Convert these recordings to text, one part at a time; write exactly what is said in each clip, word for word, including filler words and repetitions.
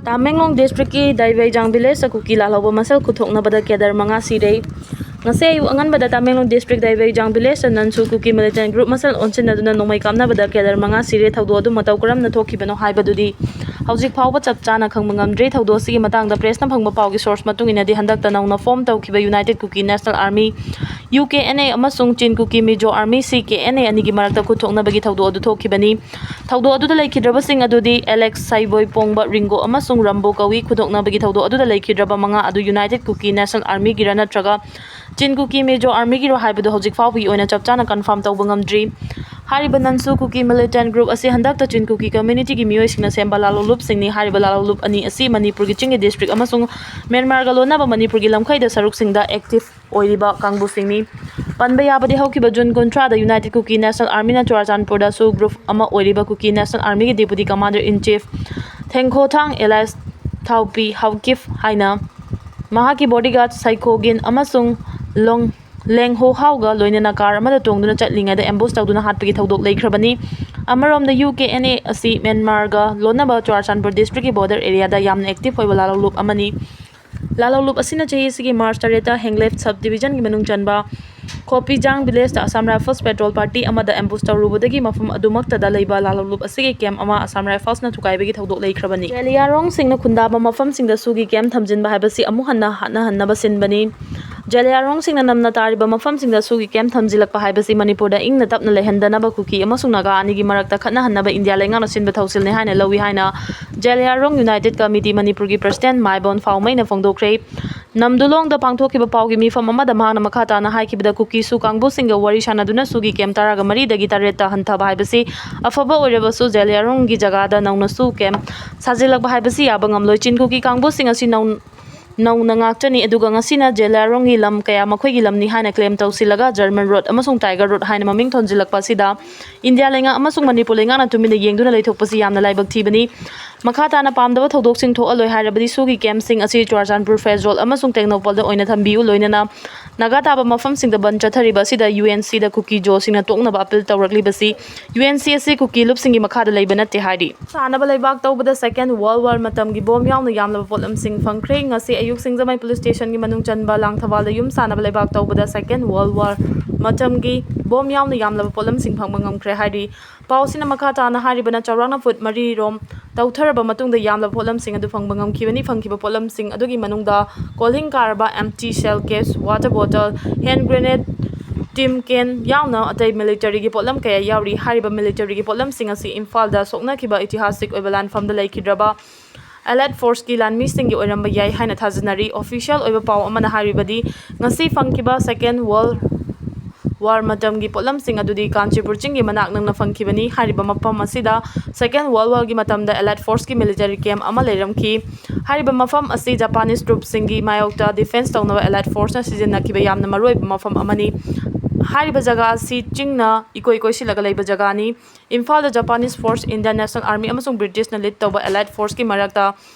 ꯇꯥꯃꯦꯡꯂꯣꯡ ꯗꯤꯁꯇ꯭ꯔꯤꯛꯀꯤ ꯗꯥꯏꯕꯩꯖꯥꯡ ꯚꯤꯂꯦꯖꯇ ꯀꯨꯀꯤ ꯂꯥꯜꯍꯧꯕ ꯃꯁꯦꯜ ꯈꯨꯠꯊꯣꯛꯅꯕꯗ ꯀꯦꯗꯔ ꯃꯉꯥ ꯁꯤꯔꯦ꯫ ꯉꯁꯤ ꯑꯌꯨꯛ ꯑꯉꯟꯕꯗ ꯇꯥꯃꯦꯡꯂꯣꯡ ꯗꯤꯁꯇ꯭ꯔꯤꯛ ꯗꯥꯏꯕꯩꯖꯥꯡ ꯚꯤꯂꯦꯖꯇ ꯅꯟꯁꯨ ꯀꯨꯀꯤ ꯃꯤꯂꯤꯇꯦꯟ ꯒ꯭ꯔꯨꯞ ꯃꯁꯦꯜ ꯑꯣꯟꯁꯤꯟꯅꯗꯨꯅ ꯅꯣꯡꯃꯩ ꯀꯥꯞꯅꯕꯗ ꯀꯦꯗꯔ ꯃꯉꯥ ꯁꯤꯔꯦ꯫ ꯊꯧꯗꯣꯛ ꯑꯗꯨ ꯃꯇꯧ ꯀꯔꯝꯅ ꯊꯣꯛꯈꯤꯕꯅꯣ ꯍꯥꯏꯕꯗꯨꯗꯤ ꯍꯧꯖꯤꯛ ꯐꯥꯎꯕ ꯆꯞ ꯆꯥꯅ ꯈꯪꯕ ꯉꯝꯗ꯭ꯔꯤ꯫ ꯊꯧꯗꯣꯛ ꯑꯁꯤꯒꯤ ꯃꯇꯥꯡꯗ ꯄ꯭ꯔꯦꯁꯅ ꯐꯪꯕ ꯄꯥꯎꯒꯤ ꯁꯣꯔꯁ ꯃꯇꯨꯡ ꯏꯟꯅꯗꯤ ꯍꯟꯗꯛꯇ ꯅꯧꯅ ꯐꯣꯝ ꯇꯧꯈꯤꯕ united Kuki national army, U K N A, ꯑꯃꯁꯨꯡ ꯆꯤꯟ ꯀꯨꯀꯤ ꯃꯤꯖꯣ ꯑꯥꯔꯃꯤ, ꯁꯤ ꯀꯦ ꯑꯦꯟ ꯑꯦ, ꯑꯅꯤꯒꯤ ꯃꯔꯛꯇ ꯈꯨꯠꯊꯣꯛꯅꯕꯒꯤ ꯊꯧꯗꯣꯛ ꯑꯗꯨ ꯊꯣꯛꯈꯤꯕꯅꯤ꯫ ꯊꯧꯗꯣꯛ ꯑꯗꯨꯗ ꯂꯩꯈꯤꯗ꯭ꯔꯕꯁꯤꯡ ꯑꯗꯨꯗꯤ ꯑꯦꯂꯦꯛꯁ ꯁꯥꯏꯕꯣꯏ ꯄꯣꯡꯕ ꯔꯤꯡꯒꯣ ꯑꯃꯁꯨꯡ ꯔꯝꯕꯣ ꯀꯧꯏ꯫ ꯈꯨꯗꯣꯛꯅꯕꯒꯤ ꯊꯧꯗꯣꯛ ꯑꯗꯨꯗ ꯂꯩꯈꯤꯗ꯭ꯔꯕ ꯃꯉꯥ ꯑꯗꯨ ꯌꯨꯅꯥꯏꯇꯦꯠ ꯀꯨꯀꯤ ꯅꯦꯁꯅꯦꯜ ꯑꯥꯔꯃꯤꯒꯤꯔ ꯅꯠꯇ꯭ꯔꯒ ꯆꯤꯟ ꯀꯨꯀꯤ ꯃꯤꯖꯣ ꯑꯥꯔꯃꯤꯒꯤꯔꯣ ꯍꯥꯏꯕꯗꯨ ꯍꯧꯖꯤꯛ ꯐꯥꯎꯕꯒꯤ ꯑꯣꯏꯅ ꯆꯞ ꯆꯥꯅ ꯀꯟꯐꯥꯔꯝ ꯇꯧꯕ ꯉꯝꯗ꯭ꯔꯤ꯫ ꯍꯥꯏꯔꯤꯕ ꯅꯟꯁꯨ ꯀꯨꯀꯤ ꯃꯤꯂꯤꯇꯦꯟ ꯒ꯭ꯔꯨꯞ ꯑꯁꯤ ꯍꯟꯗꯛꯇ ꯆꯤꯟ ꯀꯨꯀꯤ ꯀꯝꯃ꯭ꯌꯨꯅꯤꯇꯤꯒꯤ ꯃꯤꯑꯣꯏꯁꯤꯡꯅ ꯁꯦꯝꯕ ꯂꯥꯂꯣꯡꯂꯨꯞꯁꯤꯡꯅꯤ꯫ ꯍꯥꯏꯔꯤꯕ ꯂꯥꯂꯣꯡꯂꯨꯞ ꯑꯅꯤ ꯑꯁꯤ ꯃꯅꯤꯄꯨꯔꯒꯤ ꯆꯤꯡꯒꯤ ꯗꯤꯁꯇ꯭ꯔꯤꯛ ꯑꯃꯁꯨꯡ ꯃ꯭ꯌꯥꯟꯃꯥꯔꯒ ꯂꯣꯟꯅꯕ ꯃꯅꯤꯄꯨꯔꯒꯤ ꯂꯝꯈꯩꯗ ꯁꯔꯨꯛꯁꯤꯡꯗ ꯑꯦꯛꯇꯤꯚ ꯑꯣꯏꯔꯤꯕ ꯀꯥꯡꯕꯨꯁꯤꯡꯅꯤ꯫ ꯄꯟꯕ ꯌꯥꯕꯗꯤ ꯍꯧꯈꯤꯕ June ꯀꯨꯟꯊ꯭ꯔꯥꯗ united Kuki national ꯑꯥꯔꯃꯤꯅ ꯆꯨꯔꯥꯆꯥꯟꯄꯨꯔꯗꯁꯨ group ꯑꯃ ꯑꯣꯏꯔꯤꯕ ꯀꯨꯀꯤ ꯅꯦꯁꯅꯦꯜ ꯑꯥꯔꯃꯤꯒꯤ ꯗꯦꯄꯨꯇꯤ ꯀꯃꯥꯟꯗꯔ ꯏꯟ ꯆꯤꯐ ꯊꯦꯡꯈꯣꯊꯥꯡ ꯑꯦꯂꯥꯏꯁ ꯊꯥꯎꯄꯤ ꯍꯥꯎꯀꯤꯞ ꯍꯥꯏꯅ ꯃꯍꯥꯛꯀꯤ ꯕꯣꯗꯤꯒꯥꯔꯗ ꯁꯥꯏꯈꯣꯒꯤꯟ ꯑꯃꯁꯨꯡ ꯂꯣꯡ ꯂꯦꯡꯍꯣ ꯍꯥꯎꯒ ꯂꯣꯏꯅꯅ ꯀꯥꯔ ꯑꯃꯗ ꯇꯣꯡꯗꯨꯅ ꯆꯠꯂꯤꯉꯩꯗ ꯑꯦꯝꯕꯨꯁ ꯇꯧꯗꯨꯅ ꯍꯥꯠꯄꯒꯤ ꯊꯧꯗꯣꯛ ꯂꯩꯈ꯭ꯔꯕꯅꯤ꯫ ꯑꯃꯔꯣꯝꯗ ꯌꯨ ꯀꯦ ꯑꯦꯟ ꯑꯦ ꯑꯁꯤ ꯃ꯭ꯌꯥꯟꯃꯥꯔꯒ ꯂꯣꯟꯅꯕ ꯆꯨꯔꯥꯆꯥꯟꯄꯨꯔ ꯗꯤꯁꯇ꯭ꯔꯤꯛꯀꯤ ꯕꯣꯔꯗꯔ ꯑꯦꯔꯤꯌꯥꯗ ꯌꯥꯝꯅ ꯑꯦꯛꯇꯤꯚ ꯑꯣꯏꯕ ꯂꯥꯂꯣꯡꯂꯨꯞ ꯑꯃꯅꯤ꯫ ꯂꯥꯂꯣꯡꯂꯨꯞ ꯑꯁꯤꯅ ꯆꯍꯤ ꯑꯁꯤꯒꯤ ꯃꯥꯔꯆ ꯇꯔꯦꯠꯇ ꯍꯦꯡꯂꯦꯞ ꯁꯕ ꯗꯤꯕꯤꯖꯟꯒꯤ ꯃꯅꯨꯡ ꯆꯟꯕ ꯈꯣꯄꯤꯖꯥꯡ ꯚꯤꯂꯦꯖꯇ ꯑꯁꯥꯝ ꯔꯥꯏꯐꯜꯁ ꯄꯦꯇ꯭ꯔꯣꯜ ꯄꯥꯔꯇꯤ ꯑꯃꯗ ꯑꯦꯝꯕꯨꯁ ꯇꯧꯔꯨꯕꯗꯒꯤ ꯃꯐꯝ ꯑꯗꯨꯃꯛꯇꯗ ꯂꯩꯕ ꯂꯥꯂꯣꯡꯂꯨꯞ ꯑꯁꯤꯒꯤ ꯀꯦꯝꯞ ꯑꯃ ꯑꯁꯥꯝ ꯔꯥꯏꯐꯜꯁꯅ ꯊꯨꯒꯥꯏꯕꯒꯤ ꯊꯧꯗꯣꯛ ꯂꯩꯈ꯭ꯔꯕꯅꯤ꯫ ꯖꯦꯂꯤꯌꯥꯔꯣꯡꯁꯤꯡꯅ ꯈꯨꯟꯗꯥꯕ ꯃꯐꯝꯁꯤꯡꯗ ꯁꯨꯒꯤ ꯀꯦꯝꯞ ꯊꯝꯖꯤꯟꯕ ꯍꯥꯏꯕꯁꯤ ꯑꯃꯨꯛ ꯍꯟꯅ ꯍꯥꯠꯅꯍꯟꯅꯕ ꯁꯤꯟꯕꯅꯤ꯫ ꯖꯦꯂꯤꯌꯥꯔꯣꯡꯁꯤꯡꯅ ꯅꯝꯅ ꯇꯥꯔꯤꯕ ꯃꯐꯝꯁꯤꯡꯗ ꯁꯨꯒꯤ ꯀꯦꯝꯞ ꯊꯝꯖꯤꯜꯂꯛꯄ ꯍꯥꯏꯕꯁꯤ ꯃꯅꯤꯄꯨꯔꯗ ꯏꯪꯅ ꯇꯞꯅ ꯂꯩꯍꯟꯗꯅꯕ ꯀꯨꯀꯤ ꯑꯃꯁꯨꯡ ꯅꯥꯒꯥ ꯑꯅꯤꯒꯤ ꯃꯔꯛꯇ ꯈꯠꯅꯍꯟꯅꯕ ꯏꯟꯗꯤꯌꯥ ꯂꯩꯉꯥꯛꯅ ꯁꯤꯟꯕ ꯊꯧꯁꯤꯜꯅꯤ ꯍꯥꯏꯅ ꯂꯧꯏ ꯍꯥꯏꯅ ꯖꯦꯂꯤꯌꯥꯔꯣꯡ ꯌꯨꯅꯥꯏꯇꯦꯠ ꯀꯃꯤꯇꯤ ꯃꯅꯤꯄꯨꯔꯒꯤ ꯄ꯭ꯔꯁꯤꯗꯦꯟꯠ ꯃꯥꯏꯕꯣꯟ ꯐꯥꯎꯃꯩꯅ ꯐꯣꯡꯗꯣꯛꯈ꯭ꯔꯦ꯫ ꯅꯝꯗꯨꯂꯣꯡꯗ ꯄꯥꯡꯊꯣꯛꯈꯤꯕ ꯄꯥꯎꯒꯤ ꯃꯤꯐꯝ ꯑꯃꯗ ꯃꯍꯥꯛꯅ ꯃꯈꯥ ꯇꯥꯅ ꯍꯥꯏꯈꯤꯕꯗ, ꯀꯨꯀꯤ ꯁꯨ ꯀꯥꯡꯕꯨꯁꯤꯡꯒ ꯋꯥꯔꯤ ꯁꯥꯟꯅꯗꯨꯅ ꯁꯨꯒꯤ ꯀꯦꯝꯞ ꯇꯔꯥꯒ ꯃꯔꯤꯗꯒꯤ ꯇꯔꯦꯠꯇ ꯍꯟꯊꯕ ꯍꯥꯏꯕꯁꯤ ꯑꯐꯕ ꯑꯣꯏꯔꯕꯁꯨ, ꯖꯦꯂꯤꯌꯥꯔꯣꯡꯒꯤ ꯖꯒꯥꯗ ꯅꯧꯅ ꯁꯨ ꯀꯦꯝꯞ ꯁꯥꯖꯤꯜꯂꯛꯄ ꯍꯥꯏꯕꯁꯤ ꯌꯥꯕ ꯉꯝꯂꯣꯏ꯫ ꯆꯤꯟ ꯀꯨꯀꯤ ꯀꯥꯡꯕꯨꯁꯤꯡ ꯑꯁꯤ ꯅꯧ-, ꯅꯧꯅ ꯉꯥꯛꯆꯅꯤ, ꯑꯗꯨꯒ ꯉꯁꯤꯅ ꯖꯦꯂꯤꯌꯥꯔꯣꯡꯒꯤ ꯂꯝ ꯀꯌꯥ ꯃꯈꯣꯏꯒꯤ ꯂꯝꯅꯤ ꯍꯥꯏꯅ ꯀ꯭ꯂꯦꯝ ꯇꯧꯁꯤꯜꯂꯒ ꯖꯔꯃꯟ ꯔꯣꯗ ꯑꯃꯁꯨꯡ ꯇꯥꯏꯒꯔ ꯔꯣꯗ ꯍꯥꯏꯅ ꯃꯃꯤꯡ ꯊꯣꯟꯖꯤꯜꯂꯛꯄ ꯑꯁꯤꯗ ꯏꯟꯗꯤꯌꯥ ꯂꯩꯉꯥꯛ ꯑꯃꯁꯨꯡ ꯃꯅꯤꯄꯨꯔ ꯂꯩꯉꯥꯛꯅ ꯇꯨꯃꯤꯟꯅ ꯌꯦꯡꯗꯨꯅ ꯂꯩꯊꯣꯛꯄꯁꯤ ꯌꯥꯝꯅ ꯂꯥꯏꯕꯛ ꯊꯤꯕꯅꯤ꯫ ꯃꯈꯥ ꯇꯥꯅ ꯄꯥꯝꯗꯕ ꯊꯧꯗꯣꯛꯁꯤꯡ ꯊꯣꯛꯍꯜꯂꯣꯏ ꯍꯥꯏꯔꯕꯗꯤ ꯁꯨꯒꯤ ꯀꯦꯝꯞꯁꯤꯡ ꯑꯁꯤ ꯆꯨꯔꯥꯆꯥꯟꯄꯨꯔ, ꯐꯦꯖꯣꯜ ꯑꯃꯁꯨꯡ ꯇꯦꯡꯅꯧꯄꯜꯗ ꯑꯣꯏꯅ ꯊꯝꯕꯤꯌꯨ, ꯂꯣꯏꯅꯅ ꯅꯥꯒꯥ ꯇꯥꯕ ꯃꯐꯝꯁꯤꯡꯗ ꯕꯟ ꯆꯠꯊꯔꯤꯕ ꯑꯁꯤꯗ ꯌꯨ ꯑꯦꯟ ꯁꯤꯗ ꯀꯨꯀꯤ ꯖꯣꯁꯤꯡꯅ ꯇꯣꯛꯅꯕ ꯑꯄꯤꯜ ꯇꯧꯔꯛꯂꯤꯕꯁꯤ ꯌꯨ ꯑꯦꯟ ꯁꯤ ꯑꯁꯤ ꯀꯨꯀꯤ ꯂꯨꯞꯁꯤꯡꯒꯤ ꯃꯈꯥꯗ ꯂꯩꯕ ꯅꯠꯇꯦ ꯍꯥꯏꯔꯤ꯫ ꯁꯥꯟꯅꯕ ꯂꯩꯕꯥꯛ ꯇꯧꯕꯗ Second World War ꯃꯇꯝꯒꯤ ꯕꯣꯝ ꯌꯥꯎꯅ ꯌꯥꯝꯂꯕ ꯄꯣꯠꯂꯝꯁꯤꯡ ꯐꯪꯈ꯭ꯔꯦ꯫ ꯉꯁꯤ ꯑꯌꯨꯛ ꯁꯤꯡꯖꯃꯩ ꯄꯨꯂꯤꯁ ꯁ꯭ꯇꯦꯁꯟꯒꯤ ꯃꯅꯨꯡ ꯆꯟꯕ ꯂꯥꯡꯊꯕꯥꯜꯗ ꯌꯨꯝ ꯁꯥꯟꯅꯕ ꯂꯩꯕꯥꯛ ꯇꯧꯕꯗ Second World War ꯃꯇꯝꯒꯤ ꯕꯣꯝ ꯌꯥꯎꯅ ꯌꯥꯝꯂꯕ ꯄꯣꯠꯂꯝꯁꯤꯡ ꯐꯪꯕ ꯉꯝꯈ꯭ꯔꯦ ꯍꯥꯏꯔꯤ꯫ ꯄꯥꯎ ꯑꯁꯤꯅ ꯃꯈꯥ ꯇꯥꯅ ꯍꯥꯏꯔꯤꯕꯅ ꯆꯥꯎꯔꯥꯛꯅ ꯐꯨꯠ ꯃꯔꯤ ꯔꯣꯝ ꯇꯧꯊꯔꯕ ꯃꯇꯨꯡꯗ ꯌꯥꯝꯂꯕ ꯄꯣꯠꯂꯝꯁꯤꯡ ꯑꯗꯨ ꯐꯪꯕ ꯉꯝꯈꯤꯕꯅꯤ꯫ ꯐꯪꯈꯤꯕ ꯄꯣꯠꯂꯝꯁꯤꯡ ꯑꯗꯨꯒꯤ ꯃꯅꯨꯡꯗ ꯀꯣꯜꯍꯤꯡ ꯀꯥꯔꯕ empty shell case, water bottle, hand grenade, tin can ꯌꯥꯎꯅ ꯑꯇꯩ ꯃꯤꯂꯤꯇꯔꯤꯒꯤ ꯄꯣꯠꯂꯝ ꯀꯌꯥ ꯌꯥꯎꯔꯤ꯫ ꯍꯥꯏꯔꯤꯕ ꯃꯤꯂꯤꯇꯔꯤꯒꯤ ꯄꯣꯠꯂꯝꯁꯤꯡ ꯑꯁꯤ ꯏꯝꯐꯥꯜꯗ ꯁꯣꯛꯅꯈꯤꯕ ꯏꯇꯤꯍꯥꯁꯤꯛ ꯑꯣꯏꯕ ꯂꯥꯟꯐꯝꯗ ꯂꯩꯈꯤꯗ꯭ꯔꯕ ꯑꯦꯂꯥꯏꯠ ꯐꯣꯔꯁꯀꯤ ꯂꯥꯟꯃꯤꯁꯤꯡꯒꯤ ꯑꯣꯏꯔꯝꯕ ꯌꯥꯏ ꯍꯥꯏꯅ ꯊꯥꯖꯅꯔꯤ꯫ ꯑꯣꯐꯤꯁꯤꯌꯦꯜ ꯑꯣꯏꯕ ꯄꯥꯎ ꯑꯃꯅ ꯍꯥꯏꯔꯤꯕꯗꯤ ꯉꯁꯤ ꯐꯪꯈꯤꯕ Second World War ꯃꯇꯝꯒꯤ ꯄꯣꯠꯂꯝꯁꯤꯡ ꯑꯗꯨꯗꯤ ꯀꯥꯟꯆꯤꯄꯨꯔ ꯆꯤꯡꯒꯤ ꯃꯅꯥꯛ ꯅꯛꯅ ꯐꯪꯈꯤꯕꯅꯤ꯫ ꯍꯥꯏꯔꯤꯕ ꯃꯐꯝ ꯑꯁꯤꯗ Second World Warꯒꯤ ꯃꯇꯝꯗ ꯑꯦꯂꯥꯏꯠ ꯐꯣꯔꯁꯀꯤ ꯃꯤꯂꯤꯇꯔꯤ ꯀꯦꯝ ꯑꯃ ꯂꯩꯔꯝꯈꯤ꯫ ꯍꯥꯏꯔꯤꯕ ꯃꯐꯝ ꯑꯁꯤ ꯖꯄꯥꯅꯤꯁ ꯇ꯭ꯔꯨꯞꯁꯤꯡꯒꯤ ꯃꯥꯌꯣꯛꯇ ꯗꯤꯐꯦꯟꯁ ꯇꯧꯅꯕ ꯑꯦꯂꯥꯏꯠ ꯐꯣꯔꯁꯅ ꯁꯤꯖꯤꯟꯅꯈꯤꯕ ꯌꯥꯝꯅ ꯃꯔꯨꯑꯣꯏꯕ ꯃꯐꯝ ꯑꯃꯅꯤ꯫ ꯍꯥꯏꯔꯤꯕ ꯖꯒꯥ ꯑꯁꯤ ꯆꯤꯡꯅ ꯏꯀꯣꯏ ꯀꯣꯏꯁꯤꯜꯂꯒ ꯂꯩꯕ ꯖꯒꯥꯅꯤ꯫ ꯏꯝꯐꯥꯜꯗ Japanese force, Indian national army ꯑꯃꯁꯨꯡ ꯕ꯭ꯔꯤꯇꯤꯁꯅ ꯂꯤꯗ ꯇꯧꯕ ꯑꯦꯂꯥꯏꯠ ꯐꯣꯔꯁꯀꯤ ꯃꯔꯛꯇ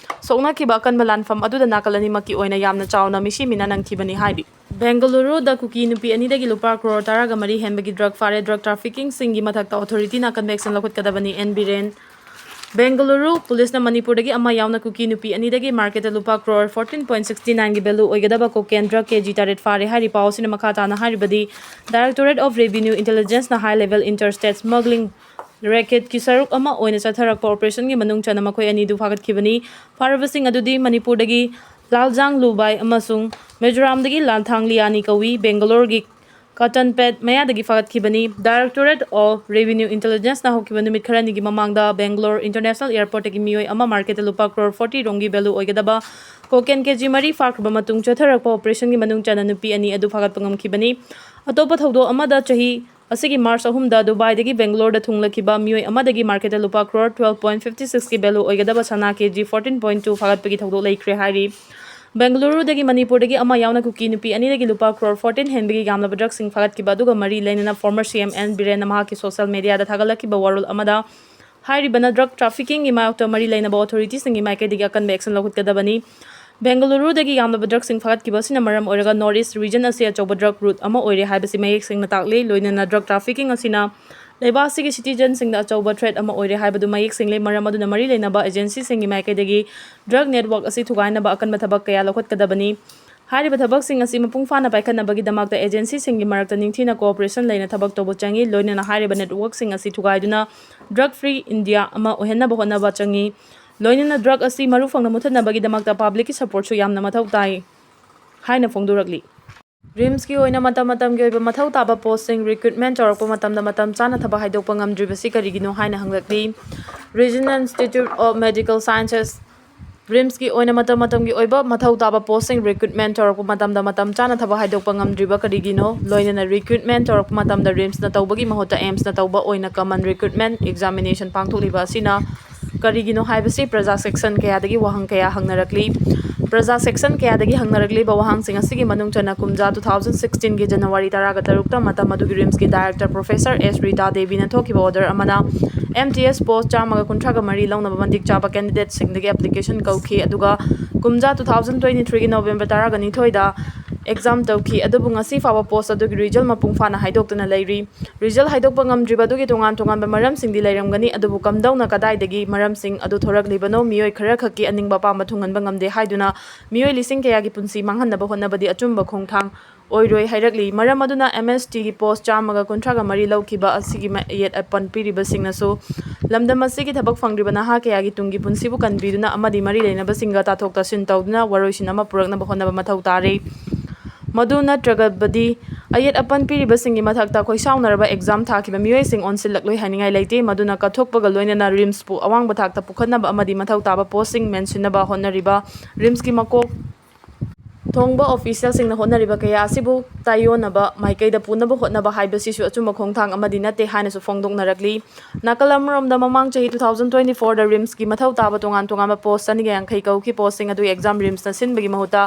ꯁꯣꯛꯅꯈꯤꯕ ꯑꯀꯟꯕ ꯂꯥꯟꯐꯝ ꯑꯗꯨꯗ ꯅꯥꯀꯜ ꯑꯅꯤꯃꯛꯀꯤ ꯑꯣꯏꯅ ꯌꯥꯝꯅ ꯆꯥꯎꯅ ꯃꯤꯁꯤ ꯃꯤꯅꯥ ꯅꯪꯈꯤꯕꯅꯤ ꯍꯥꯏꯔꯤ꯫ ꯕꯦꯡꯒꯂꯨꯔꯨꯗ ꯀꯨꯀꯤ ꯅꯨꯄꯤ ꯑꯅꯤꯗꯒꯤ ꯂꯨꯄꯥ ꯀ꯭ꯔꯣꯔ ꯇꯔꯥꯒ ꯃꯔꯤ ꯍꯦꯟꯕꯒꯤ ꯗ꯭ꯔꯒ ꯐꯥꯔꯦ꯫ ꯗ꯭ꯔꯒ ꯇ꯭ꯔꯥꯐꯤꯀꯤꯡꯁꯤꯡꯒꯤ ꯃꯊꯛꯇ ꯑꯣꯊꯣꯔꯤꯇꯤꯅ ꯑꯀꯟꯕ ꯑꯦꯛꯁꯟ ꯂꯧꯈꯠꯀꯗꯕꯅꯤ, ꯑꯦꯟ ꯕꯤꯔꯦꯟ꯫ ꯕꯦꯡꯒꯂꯨꯔꯨ ꯄꯨꯂꯤꯁꯅ ꯃꯅꯤꯄꯨꯔꯗꯒꯤ ꯑꯃ ꯌꯥꯎꯅ ꯀꯨꯀꯤ ꯅꯨꯄꯤ ꯑꯅꯤꯗꯒꯤ ꯃꯥꯔꯀꯦꯠꯇ ꯂꯨꯄꯥ ꯀ꯭ꯔꯣꯔ ꯐꯣꯔꯇꯤꯟ ꯄꯣꯏꯟ ꯁꯤꯛꯁꯇꯤ ꯅꯥꯏꯟꯒꯤ ꯚꯦꯂꯨ ꯑꯣꯏꯒꯗꯕ ꯀꯣꯀꯦꯟ ꯗ꯭ꯔꯒ ꯀꯦ ꯖꯤ ꯇꯔꯦꯠ ꯐꯥꯔꯦ ꯍꯥꯏꯔꯤ꯫ ꯄꯥꯎ ꯑꯁꯤꯅ ꯃꯈꯥ ꯇꯥꯅ ꯍꯥꯏꯔꯤꯕꯗꯤ, Directorate of Revenue Intelligenceꯅ high level interstate smuggling ꯔꯦꯀꯦꯠꯀꯤ ꯁꯔꯨꯛ ꯑꯃ ꯑꯣꯏꯅ ꯆꯠꯊꯔꯛꯄ ꯑꯣꯄꯔꯦꯁꯟꯒꯤ ꯃꯅꯨꯡ ꯆꯟꯅ ꯃꯈꯣꯏ ꯑꯅꯤꯗꯨ ꯐꯥꯒꯠꯈꯤꯕꯅꯤ꯫ ꯐꯥꯔꯕꯁꯤꯡ ꯑꯗꯨꯗꯤ ꯃꯅꯤꯄꯨꯔꯗꯒꯤ ꯂꯥꯜꯖꯥꯡ ꯂꯨꯕꯥꯏ ꯑꯃꯁꯨꯡ ꯃꯤꯖꯣꯔꯥꯝꯗꯒꯤ ꯂꯥꯜꯊꯥꯡ ꯂꯤꯌꯥꯅꯤ ꯀꯧꯏ꯫ ꯕꯦꯡꯒꯂꯣꯔꯒꯤ ꯀꯇꯟꯄꯦꯠ ꯃꯌꯥꯗꯒꯤ ꯐꯥꯒꯠꯈꯤꯕꯅꯤ꯫ Directorate of Revenue Intelligenceꯅ ꯍꯧꯈꯤꯕ ꯅꯨꯃꯤꯠ ꯈꯔꯅꯤꯒꯤ ꯃꯃꯥꯡꯗ ꯕꯦꯡꯒꯂꯣꯔ ꯏꯟꯇꯔꯅꯦꯁꯅꯦꯜ ꯑꯦꯌꯔꯄꯣꯔꯠꯇꯒꯤ ꯃꯤꯑꯣꯏ ꯑꯃ ꯃꯥꯔꯀꯦꯠꯇ ꯂꯨꯄꯥ ꯀ꯭ꯔꯣꯔ ꯐꯣꯔꯇꯤ ꯔꯣꯝꯒꯤ ꯚꯦꯂꯨ ꯑꯣꯏꯒꯗꯕ ꯀꯣꯀꯦꯟ ꯀꯦ ꯖꯤ ꯃꯔꯤ ꯐꯥꯈ꯭ꯔꯕ ꯃꯇꯨꯡ ꯆꯠꯊꯔꯛꯄ ꯑꯣꯄꯔꯦꯁꯟꯒꯤ ꯃꯅꯨꯡ ꯆꯟꯅ ꯅꯨꯄꯤ ꯑꯅꯤ ꯑꯗꯨ ꯐꯥꯒꯠꯄ ꯉꯝꯈꯤꯕꯅꯤ꯫ ꯑꯇꯣꯞꯄ ꯊꯧꯗꯣꯛ ꯑꯃꯗ ꯆꯍꯤ ꯑꯁꯤꯒꯤ ꯃꯥꯔꯆ ꯑꯍꯨꯝꯗ ꯗꯨꯕꯥꯏꯗꯒꯤ ꯕꯦꯡꯒꯂꯣꯔꯗ ꯊꯨꯡꯂꯈꯤꯕ ꯃꯤꯑꯣꯏ ꯑꯃꯗꯒꯤ ꯃꯥꯔꯀꯦꯠꯇ ꯂꯨꯄꯥ ꯀ꯭ꯔꯣꯔ ꯇ꯭ꯋꯦꯜꯐ ꯄꯣꯏꯟ ꯐꯤꯐꯇꯤ ꯁꯤꯛꯁꯀꯤ ꯚꯦꯂꯨ ꯑꯣꯏꯒꯗꯕ ꯁꯅꯥ ꯀꯦ ꯖꯤ ꯐꯣꯔꯇꯤꯟ ꯄꯣꯏꯟ ꯇꯨ ꯐꯥꯒꯠꯄꯒꯤ ꯊꯧꯗꯣꯛ ꯂꯩꯈ꯭ꯔꯦ ꯍꯥꯏꯔꯤ꯫ ꯕꯦꯡꯒꯂꯨꯔꯨꯗꯒꯤ ꯃꯅꯤꯄꯨꯔꯗꯒꯤ ꯑꯃ ꯌꯥꯎꯅ ꯀꯨꯀꯤ ꯅꯨꯄꯤ ꯑꯅꯤꯗꯒꯤ ꯂꯨꯄꯥ ꯀ꯭ꯔꯣꯔ ꯐꯣꯔꯇꯤꯟ ꯍꯦꯟꯕꯒꯤ ꯌꯥꯝꯂꯕ ꯗ꯭ꯔꯒꯁꯤꯡ ꯐꯥꯒꯠꯈꯤꯕ ꯑꯗꯨꯒ ꯃꯔꯤ ꯂꯩꯅꯅ ꯐꯣꯔꯃꯔ ꯁꯤ ꯑꯦꯝ ꯑꯦꯟ ꯕꯤꯔꯦꯟꯅ ꯃꯍꯥꯛꯀꯤ ꯁꯣꯁꯤꯌꯦꯜ ꯃꯦꯗꯤꯌꯥꯗ ꯊꯥꯒꯠꯂꯛꯈꯤꯕ ꯋꯥꯔꯣꯜ ꯑꯃꯗ ꯍꯥꯏꯔꯤꯕꯅ ꯗ꯭ꯔꯒ ꯇ꯭ꯔꯥꯐꯤꯀꯤꯡꯒꯤ ꯃꯥꯌꯣꯛꯇ ꯃꯔꯤ ꯂꯩꯅꯕ ꯑꯣꯊꯣꯔꯤꯇꯤꯁꯤꯡꯒꯤ ꯃꯥꯏꯀꯩꯗꯒꯤ ꯑꯀꯟꯕ ꯑꯦꯛꯁꯟ ꯂꯧꯈꯠꯀꯗꯕꯅꯤ꯫ ꯕꯦꯡꯒꯂꯨꯔꯨꯗꯒꯤ ꯌꯥꯝꯂꯕ ꯗ꯭ꯔꯒꯁꯤꯡ ꯐꯥꯒꯠꯈꯤꯕ ꯑꯁꯤꯅ ꯃꯔꯝ ꯑꯣꯏꯔꯒ ꯅꯣꯔꯠ ꯏꯁ ꯔꯤꯖꯟ ꯑꯁꯤ ꯑꯆꯧꯕ ꯗ꯭ꯔꯒ ꯔꯨꯠ ꯑꯃ ꯑꯣꯏꯔꯦ ꯍꯥꯏꯕꯁꯤ ꯃꯌꯦꯛ ꯁꯦꯡꯅ ꯇꯥꯛꯂꯤ꯫ ꯂꯣꯏꯅꯅ ꯗ꯭ꯔꯒ ꯇ꯭ꯔꯥꯐꯤꯀꯤꯡ ꯑꯁꯤꯅ ꯂꯩꯕꯥꯛ ꯑꯁꯤꯒꯤ ꯁꯤꯇꯤꯖꯟꯁꯤꯡꯗ ꯑꯆꯧꯕ ꯊ꯭ꯔꯦꯠ ꯑꯃ ꯑꯣꯏꯔꯦ ꯍꯥꯏꯕꯗꯨ ꯃꯌꯦꯛ ꯁꯦꯡꯂꯦ꯫ ꯃꯔꯝ ꯑꯗꯨꯅ ꯃꯔꯤ ꯂꯩꯅꯕ ꯑꯦꯖꯦꯟꯁꯤꯁꯤꯡꯒꯤ ꯃꯥꯏꯀꯩꯗꯒꯤ ꯗ꯭ꯔꯒ ꯅꯦꯠꯋꯥꯔꯛ ꯑꯁꯤ ꯊꯨꯒꯥꯏꯅꯕ ꯑꯀꯟꯕ ꯊꯕꯛ ꯀꯌꯥ ꯂꯧꯈꯠꯀꯗꯕꯅꯤ꯫ ꯍꯥꯏꯔꯤꯕ ꯊꯕꯛꯁꯤꯡ ꯑꯁꯤ ꯃꯄꯨꯡ ꯐꯥꯅ ꯄꯥꯏꯈꯠꯅꯕꯒꯤꯗꯃꯛꯇ ꯑꯦꯖꯦꯟꯁꯤꯁꯤꯡꯒꯤ ꯃꯔꯛꯇ ꯅꯤꯡꯊꯤꯅ ꯀꯣꯑꯣꯄꯔꯦꯁꯟ ꯂꯩꯅ ꯊꯕꯛ ꯇꯧꯕ ꯆꯪꯏ꯫ ꯂꯣꯏꯅꯅ ꯍꯥꯏꯔꯤꯕ ꯅꯦꯠꯋꯥꯔꯛꯁꯤꯡ ꯑꯁꯤ ꯊꯨꯒꯥꯏꯗꯨꯅ ꯗ꯭ꯔꯒ ꯐ꯭ꯔꯤ ꯏꯟꯗꯤꯌꯥ ꯑꯃ ꯑꯣꯏꯍꯟꯅꯕ ꯍꯣꯠꯅꯕ ꯆꯪꯏ꯫ ꯂꯣꯏꯅꯅ ꯗ꯭ꯔꯒ ꯑꯁꯤ ꯃꯔꯨ ꯐꯪꯅ ꯃꯨꯊꯠꯅꯕꯒꯤꯗꯃꯛꯇ ꯄꯥꯕ꯭ꯂꯤꯛꯀꯤ ꯁꯄꯣꯔꯠꯁꯨ ꯌꯥꯝꯅ ꯃꯊꯧ ꯇꯥꯏ ꯍꯥꯏꯅ ꯐꯣꯡꯗꯣꯔꯛꯂꯤ꯫ ꯔꯤꯝꯁꯀꯤ ꯑꯣꯏꯅ ꯃꯇꯝ ꯃꯇꯝꯒꯤ ꯑꯣꯏꯕ ꯃꯊꯧ ꯇꯥꯕ ꯄꯣꯁꯁꯤꯡ ꯔꯤꯀ꯭ꯔꯨꯠꯃꯦꯟ ꯇꯧꯔꯛꯄ ꯃꯇꯝꯗ ꯃꯇꯝ ꯆꯥꯅ ꯊꯕꯛ ꯍꯥꯏꯗꯣꯛꯄ ꯉꯝꯗ꯭ꯔꯤꯕꯁꯤ ꯀꯔꯤꯒꯤꯅꯣ ꯍꯥꯏꯅ ꯍꯪꯂꯛꯂꯤ꯫ Regional Institute of Medical Sciences, ꯔꯤꯝꯁꯀꯤ ꯑꯣꯏꯅ ꯃꯇꯝ ꯃꯇꯝꯒꯤ ꯑꯣꯏꯕ ꯃꯊꯧ ꯇꯥꯕ ꯄꯣꯁꯁꯤꯡ ꯔꯤꯀ꯭ꯔꯨꯠꯃꯦꯟ ꯇꯧꯔꯛꯄ ꯃꯇꯝꯗ ꯃꯇꯝ ꯆꯥꯅ ꯊꯕꯛ ꯍꯥꯏꯗꯣꯛꯄ ꯉꯝꯗ꯭ꯔꯤꯕ ꯀꯔꯤꯒꯤꯅꯣ? ꯂꯣꯏꯅꯅ ꯔꯤꯀ꯭ꯔꯨꯠꯃꯦꯟ ꯇꯧꯔꯛꯄ ꯃꯇꯝꯗ ꯔꯤꯝꯁꯅ ꯇꯧꯕꯒꯤ ꯃꯍꯨꯠꯇ ꯑꯦꯝꯁꯅ ꯇꯧꯕ ꯑꯣꯏꯅ ꯀꯃꯟ ꯔꯤꯀ꯭ꯔꯨꯠꯃꯦꯟ ꯑꯦꯛꯖꯥꯃꯤꯅꯦꯁꯟ ꯄꯥꯡꯊꯣꯛꯂꯤꯕ ꯑꯁꯤꯅ ꯀꯔꯤꯒꯤꯅꯣ ꯍꯥꯏꯕꯁꯤ ꯄ꯭ꯔꯖꯥ ꯁꯦꯛꯁꯟ ꯀꯌꯥꯗꯒꯤ ꯋꯥꯍꯪ ꯀꯌꯥ ꯍꯪꯅꯔꯛꯂꯤ꯫ ꯄ꯭ꯔꯖꯥ ꯁꯦꯛꯁꯟ ꯀꯌꯥꯗꯒꯤ ꯍꯪꯅꯔꯛꯂꯤꯕ ꯋꯥꯍꯪꯁꯤꯡ ꯑꯁꯤꯒꯤ ꯃꯅꯨꯡ ꯆꯟꯅ ꯀꯨꯝꯖꯥ two thousand sixteen ꯒꯤ ꯖꯅꯋꯥꯔꯤ ꯇꯔꯥꯒ ꯇꯔꯨꯛꯇ ꯃꯇꯝ ꯑꯗꯨꯒꯤ ꯔꯤꯝꯁꯀꯤ ꯗꯥꯏꯔꯦꯛꯇꯔ ꯄ꯭ꯔꯣꯐꯦꯁꯔ ꯑꯦꯁ ꯔꯤꯇꯥ ꯗꯦꯕꯤꯅ ꯊꯣꯛꯈꯤꯕ ꯑꯣꯔꯗꯔ ꯑꯃꯅ ꯑꯦꯝ ꯇꯤ ꯑꯦꯁ ꯄꯣꯁ ꯆꯥꯝꯃꯒ ꯀꯨꯟꯊ꯭ꯔꯥꯒ ꯃꯔꯤ ꯂꯧꯅꯕ ꯃꯇꯤꯛ ꯆꯥꯕ ꯀꯦꯟꯗꯤꯗꯦꯠꯁꯤꯡꯗꯒꯤ ꯑꯦꯄ꯭ꯂꯤꯀꯦꯁꯟ ꯀꯧꯈꯤ꯫ ꯑꯗꯨꯒ ꯀꯨꯝꯖꯥ two thousand twenty three ꯒꯤ ꯅꯣꯕꯦꯝꯕꯔ ꯇꯔꯥꯒ ꯅꯤꯊꯣꯏꯗ ꯑꯦꯛꯖꯥꯝ ꯇꯧꯈꯤ꯫ ꯑꯗꯨꯕꯨ ꯉꯁꯤ ꯐꯥꯎꯕ ꯄꯣꯁ ꯑꯗꯨꯒꯤ ꯔꯤꯖꯜ ꯃꯄꯨꯡ ꯐꯥꯅ ꯍꯥꯏꯗꯣꯛꯇꯨꯅ ꯂꯩꯔꯤ꯫ ꯔꯤꯖꯜ ꯍꯥꯏꯗꯣꯛꯄ ꯉꯝꯗ꯭ꯔꯤꯕ ꯑꯗꯨꯒꯤ ꯇꯣꯉꯥꯟ ꯇꯣꯉꯥꯟꯕ ꯃꯔꯝꯁꯤꯡꯗꯤ ꯂꯩꯔꯝꯒꯅꯤ, ꯑꯗꯨꯕꯨ ꯀꯝꯗꯧꯅ ꯀꯗꯥꯏꯗꯒꯤ ꯃꯔꯝꯁꯤꯡ ꯑꯗꯨ ꯊꯣꯔꯛꯂꯤꯕꯅꯣ? ꯃꯤꯑꯣꯏ ꯈꯔꯈꯛꯀꯤ ꯑꯅꯤꯡꯕ ꯑꯄꯥꯝꯕ ꯊꯨꯡꯍꯟꯕ ꯉꯝꯗꯦ ꯍꯥꯏꯗꯨꯅ ꯃꯤꯑꯣꯏ ꯂꯤꯁꯤꯡ ꯀꯌꯥꯒꯤ ꯄꯨꯟꯁꯤ ꯃꯥꯡꯍꯟꯅꯕ ꯍꯣꯠꯅꯕꯗꯤ ꯑꯆꯨꯝꯕ ꯈꯣꯡꯊꯥꯡ ꯑꯣꯏꯔꯣꯏ ꯍꯥꯏꯔꯛꯂꯤ꯫ ꯃꯔꯝ ꯑꯗꯨꯅ ꯑꯦꯝ ꯑꯦꯁ ꯇꯤꯒꯤ ꯄꯣꯁ ꯆꯥꯝꯃꯒ ꯀꯨꯟꯊ꯭ꯔꯥꯒ ꯃꯔꯤ ꯂꯧꯈꯤꯕ ꯑꯁꯤꯒꯤ ꯃ-, ꯑꯌꯦꯠ ꯑꯄꯟ ꯄꯤꯔꯤꯕꯁꯤꯡꯅꯁꯨ ꯂꯝꯗꯝ ꯑꯁꯤꯒꯤ ꯊꯕꯛ ꯐꯪꯗ꯭ꯔꯤꯕ ꯅꯍꯥ ꯀꯌꯥꯒꯤ ꯇꯨꯡꯒꯤ ꯄꯨꯟꯁꯤꯕꯨ ꯀꯟꯕꯤꯗꯨꯅ ꯑꯃꯗꯤ ꯃꯔꯤ ꯂꯩꯅꯕꯁꯤꯡꯒ ꯇꯥꯊꯣꯛ ꯇꯥꯁꯤꯟ ꯇꯧꯗꯨꯅ ꯋꯥꯔꯣꯏꯁꯤꯟ ꯑꯃ ꯄꯨꯔꯛꯅꯕ ꯍꯣꯠꯅꯕ ꯃꯊꯧ ꯇꯥꯔꯤ꯫ ꯃꯗꯨ ꯅꯠꯇ꯭ꯔꯒꯕꯗꯤ ꯑꯌꯦꯠ ꯑꯄꯟ ꯄꯤꯔꯤꯕꯁꯤꯡꯒꯤ ꯃꯊꯛꯇ ꯈꯣꯏꯁꯥꯎꯅꯔꯕ ꯑꯦꯛꯖꯥꯝ ꯊꯥꯈꯤꯕ ꯃꯤꯑꯣꯏꯁꯤꯡ ꯑꯣꯟꯁꯤꯜꯂꯛꯂꯣꯏ ꯍꯥꯏꯅꯤꯡꯉꯥꯏ ꯂꯩꯇꯦ꯫ ꯃꯗꯨꯅ ꯀꯠꯊꯣꯛꯄꯒ ꯂꯣꯏꯅꯅ ꯔꯤꯝꯁꯄꯨ ꯑꯋꯥꯡꯕ ꯊꯥꯛꯇ ꯄꯨꯈꯠꯅꯕ ꯑꯃꯗꯤ ꯃꯊꯧ ꯇꯥꯕ ꯄꯣꯁꯁꯤꯡ ꯃꯦꯟꯁꯤꯟꯅꯕ ꯍꯣꯠꯅꯔꯤꯕ ꯔꯤꯝꯁꯀꯤ ꯃꯀꯣꯛ ꯊꯣꯡꯕ ꯑꯣꯐꯤꯁꯤꯌꯦꯜꯁꯤꯡꯅ ꯍꯣꯠꯅꯔꯤꯕ ꯀꯌꯥ ꯑꯁꯤꯕꯨ ꯇꯥꯏꯑꯣꯟꯅꯕ ꯃꯥꯏꯀꯩꯗ ꯄꯨꯅꯕ ꯍꯣꯠꯅꯕ ꯍꯥꯏꯕꯁꯤꯁꯨ ꯑꯆꯨꯝꯕ ꯈꯣꯡꯊꯥꯡ ꯑꯃꯗꯤ ꯅꯠꯇꯦ ꯍꯥꯏꯅꯁꯨ ꯐꯣꯡꯗꯣꯛꯅꯔꯛꯂꯤ꯫ ꯅꯥꯀꯜ ꯑꯃꯔꯣꯝꯗ, ꯃꯃꯥꯡ ꯆꯍꯤ two thousand twenty-fourꯗ ꯔꯤꯝꯁꯀꯤ ꯃꯊꯧ ꯇꯥꯕ ꯇꯣꯉꯥꯟ ꯇꯣꯉꯥꯟꯕ ꯄꯣꯁ ꯆꯅꯤꯒ ꯌꯥꯡꯈꯩ ꯀꯧꯈꯤ꯫ ꯄꯣꯁꯁꯤꯡ ꯑꯗꯨ ꯑꯦꯛꯖꯥꯝ ꯔꯤꯝꯁꯅ ꯁꯤꯟꯕꯒꯤ ꯃꯍꯨꯠꯇ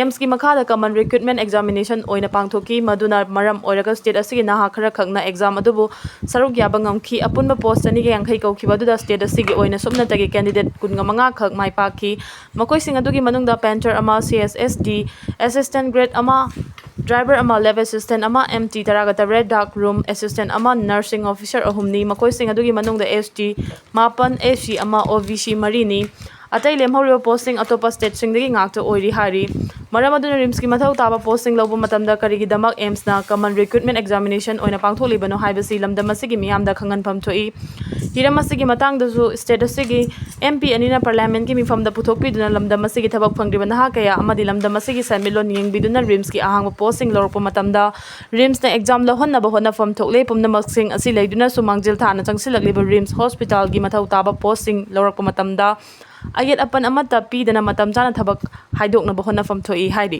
ꯑꯦꯝꯁꯀꯤ ꯃꯈꯥꯗ ꯀꯃꯟ ꯔꯤꯀ꯭ꯔꯨꯠꯃꯦꯟ ꯑꯦꯛꯖꯥꯃꯤꯅꯦꯁꯟ ꯑꯣꯏꯅ ꯄꯥꯡꯊꯣꯛꯈꯤ꯫ ꯃꯗꯨꯅ ꯃꯔꯝ ꯑꯣꯏꯔꯒ ꯁ꯭ꯇꯦꯠ ꯑꯁꯤꯒꯤ ꯅꯍꯥ ꯈꯔꯈꯛꯅ ꯑꯦꯛꯖꯥꯝ ꯑꯗꯨꯕꯨ ꯁꯔꯨꯛ ꯌꯥꯕ ꯉꯝꯈꯤ꯫ ꯑꯄꯨꯟꯕ ꯄꯣꯁ ꯆꯅꯤꯒ ꯌꯥꯡꯈꯩ ꯀꯧꯈꯤꯕ ꯑꯗꯨꯗ ꯁ꯭ꯇꯦꯠ ꯑꯁꯤꯒꯤ ꯑꯣꯏꯅ ꯁꯨꯞꯅꯇꯒꯤ ꯀꯦꯟꯗꯤꯗꯦꯠ ꯀꯨꯟꯃꯉꯥ ꯈꯛ ꯃꯥꯏ ꯄꯥꯛꯈꯤ꯫ ꯃꯈꯣꯏꯁꯤꯡ ꯑꯗꯨꯒꯤ ꯃꯅꯨꯡꯗ ꯄꯦꯟꯊꯔ ꯑꯃ, C S S D assistant grade ꯑꯃ, ꯗ꯭ꯔꯥꯏꯚꯔ ꯑꯃ, ꯂꯦꯕ ꯑꯦꯁꯤꯁꯇꯦꯟ ꯑꯃ, ꯑꯦꯝ ꯇꯤ ꯇꯔꯥꯒ ꯇꯔꯦꯠ, ꯗꯥꯔꯛ ꯔꯨꯝ ꯑꯦꯁꯤꯁꯇꯦꯟ ꯑꯃ, ꯅꯔꯁꯤꯡ ꯑꯣꯐꯤꯁꯥꯔ ꯑꯍꯨꯝꯅꯤ꯫ ꯃꯈꯣꯏꯁꯤꯡ ꯑꯗꯨꯒꯤ ꯃꯅꯨꯡꯗ ꯑꯦꯁ ꯇꯤ ꯃꯥꯄꯟ, ꯑꯦꯁ ꯁꯤ ꯑꯃ, ꯑꯣ ꯕꯤ ꯁꯤ ꯃꯔꯤꯅꯤ꯫ ꯑꯇꯩ ꯂꯦꯝꯍꯧꯔꯤꯕ ꯄꯣꯁꯁꯤꯡ ꯑꯇꯣꯞꯄ ꯁ꯭ꯇꯦꯠꯁꯤꯡꯗꯒꯤ ꯉꯥꯛꯇ ꯑꯣꯏꯔꯤ ꯍꯥꯏꯔꯤ꯫ ꯃꯔꯝ ꯑꯗꯨꯅ ꯔꯤꯝꯁꯀꯤ ꯃꯊꯧ ꯇꯥꯕ ꯄꯣꯁꯁꯤꯡ ꯂꯧꯕ ꯃꯇꯝꯗ ꯀꯔꯤꯒꯤꯗꯃꯛ ꯑꯦꯝꯁꯅ ꯀꯃꯟ ꯔꯤꯀ꯭ꯔꯨꯠꯃꯦꯟ ꯑꯦꯛꯖꯥꯃꯤꯅꯦꯁꯟ ꯑꯣꯏꯅ ꯄꯥꯡꯊꯣꯛꯂꯤꯕꯅꯣ ꯍꯥꯏꯕꯁꯤ ꯂꯝꯗꯝ ꯑꯁꯤꯒꯤ ꯃꯤꯌꯥꯝꯗ ꯈꯪꯍꯟꯐꯝ ꯊꯣꯛꯏ꯫ ꯍꯤꯔꯝ ꯑꯁꯤꯒꯤ ꯃꯇꯥꯡꯗꯁꯨ ꯁ꯭ꯇꯦꯠ ꯑꯁꯤꯒꯤ ꯑꯦꯝ ꯄꯤ ꯑꯅꯤꯅ ꯄꯥꯔꯂꯤꯌꯥꯃꯦꯟꯠꯀꯤ ꯃꯤꯐꯝꯗ ꯄꯨꯊꯣꯛꯄꯤꯗꯨꯅ ꯂꯝꯗꯝ ꯑꯁꯤꯒꯤ ꯊꯕꯛ ꯐꯪꯗ꯭ꯔꯤꯕ ꯅꯍꯥ ꯀꯌꯥ ꯑꯃꯗꯤ ꯂꯝꯗꯝ ꯑꯁꯤꯒꯤ ꯁꯦꯟꯃꯤꯠꯂꯣꯟ ꯌꯦꯡꯕꯤꯗꯨꯅ ꯔꯤꯝꯁꯀꯤ ꯑꯍꯥꯡꯕ ꯄꯣꯁꯁꯤꯡ ꯂꯧꯔꯛꯄ ꯃꯇꯝꯗ ꯔꯤꯝꯁꯅ ꯑꯦꯛꯖꯥꯝ ꯂꯧꯍꯟꯅꯕ ꯍꯣꯠꯅꯐꯝ ꯊꯣꯛꯂꯦ꯫ ꯄꯨꯝꯅꯃꯛꯁꯤꯡ ꯑꯁꯤ ꯂꯩꯗꯨꯅꯁꯨ ꯃꯥꯡꯖꯤꯜ ꯊꯥꯅ ꯆꯪꯁꯤꯜꯂꯛꯂꯤꯕ ꯔꯤꯝꯁ ꯍꯣꯁꯄꯤꯇꯥꯜꯒꯤ ꯃꯊꯧ ꯇꯥꯕ ꯄꯣꯁꯁꯤꯡ ꯂꯧꯔꯛꯄ ꯃꯇꯝꯗ ꯑꯌꯦꯠ ꯑꯄꯟ ꯑꯃꯠꯇ ꯄꯤꯗꯅ ꯃꯇꯝ ꯆꯥꯅ ꯊꯕꯛ ꯍꯥꯏꯗꯣꯛꯅꯕ ꯍꯣꯠꯅꯐꯝ ꯊꯣꯛꯏ ꯍꯥꯏꯔꯤ꯫